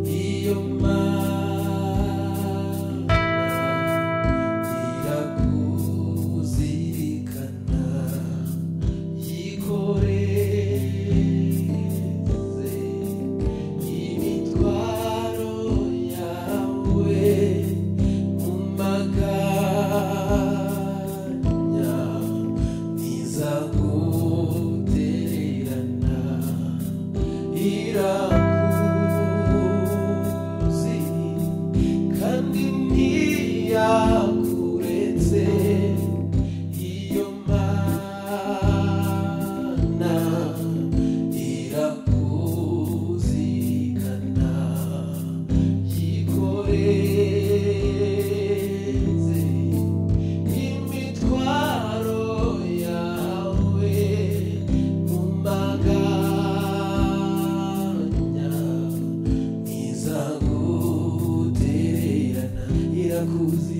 Iyo Mana irakuzirikana, yikoreze imitwaro yawe mu maganya, ntizagutererana. Irakuzi kandi ntiyakuretse. Iyo Mana irakuzirikana, yikoreze imitwaro yawe mu maganya, ntizagutererana. Irakuzi,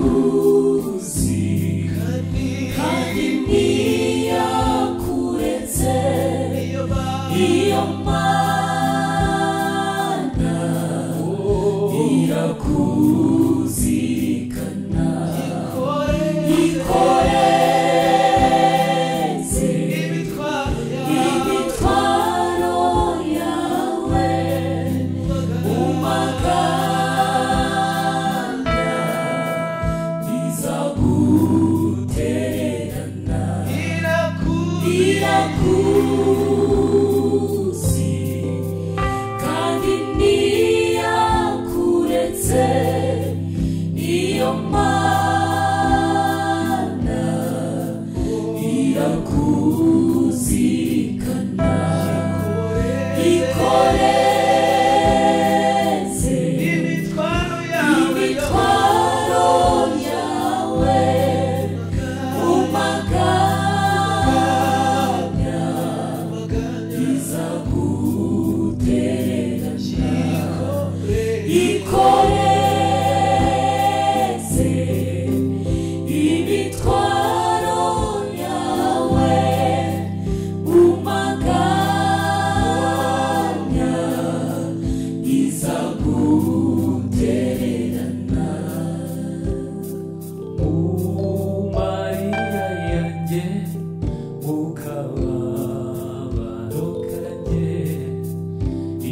Irakuzi kandi kandi ntiyakuretse. Iyo Mana Iyo Mana irakuzirikana, yikoreze ikoreze imitwaro yawe imitwaro yawe mu maganya, ntizagutererana. Irakuzi, Irakuzi kandi ntiyakuretse. Iyo Mana irakuzirikana, ikoreze imitwaro yawe imitwaro yawe mu maganya, izagutererana. Ikoreze imitwaro yawe mu maganya, izagutererana. Mu marira yanjye, mu kababaro kanjye,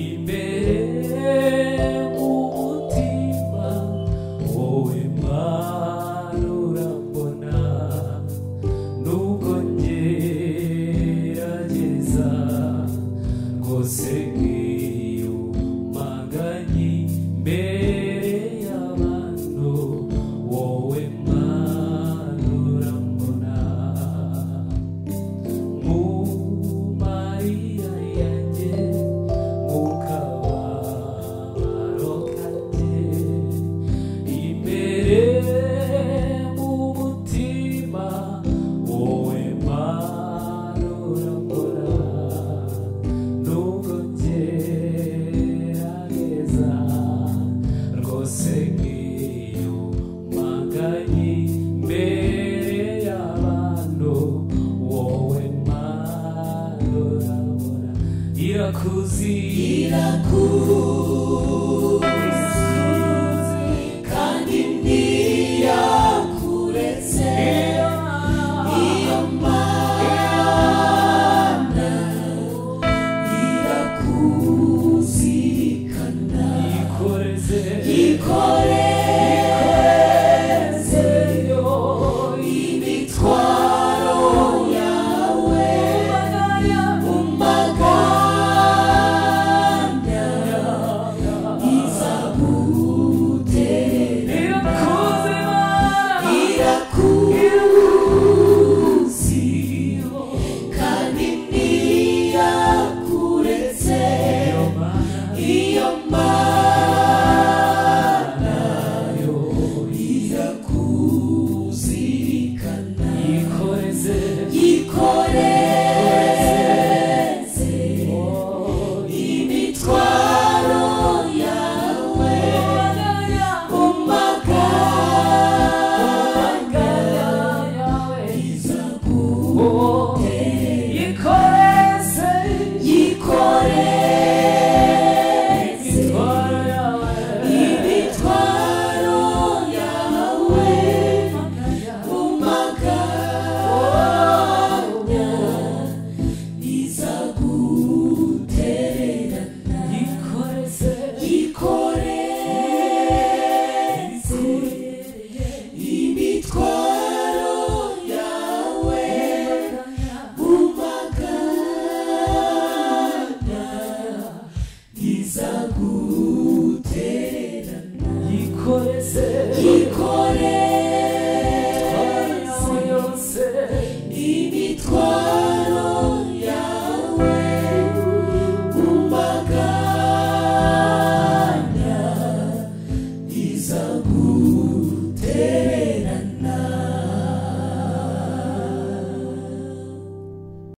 imbere mu mutima, wowe Mana urambona. Nubwo ngerageza rwose nkiyumanganye imbere y'abantu, wowe Mana urambona. Mu marira yanjye, mu kababaro kanjye, imbere mu mutima, wowe Mana urambona. Nubwo ngerageza rwose nkiyumanganye imbere y'abantu, wowe Mana urambona. Irakuzi, Irakuzi kandi ntiyakuretse. Iyo Mana irakuzirikana, ikoreze ikoreze imitwaro yawe mu maganya, izagutererana. Yikoreze. Yikoreze.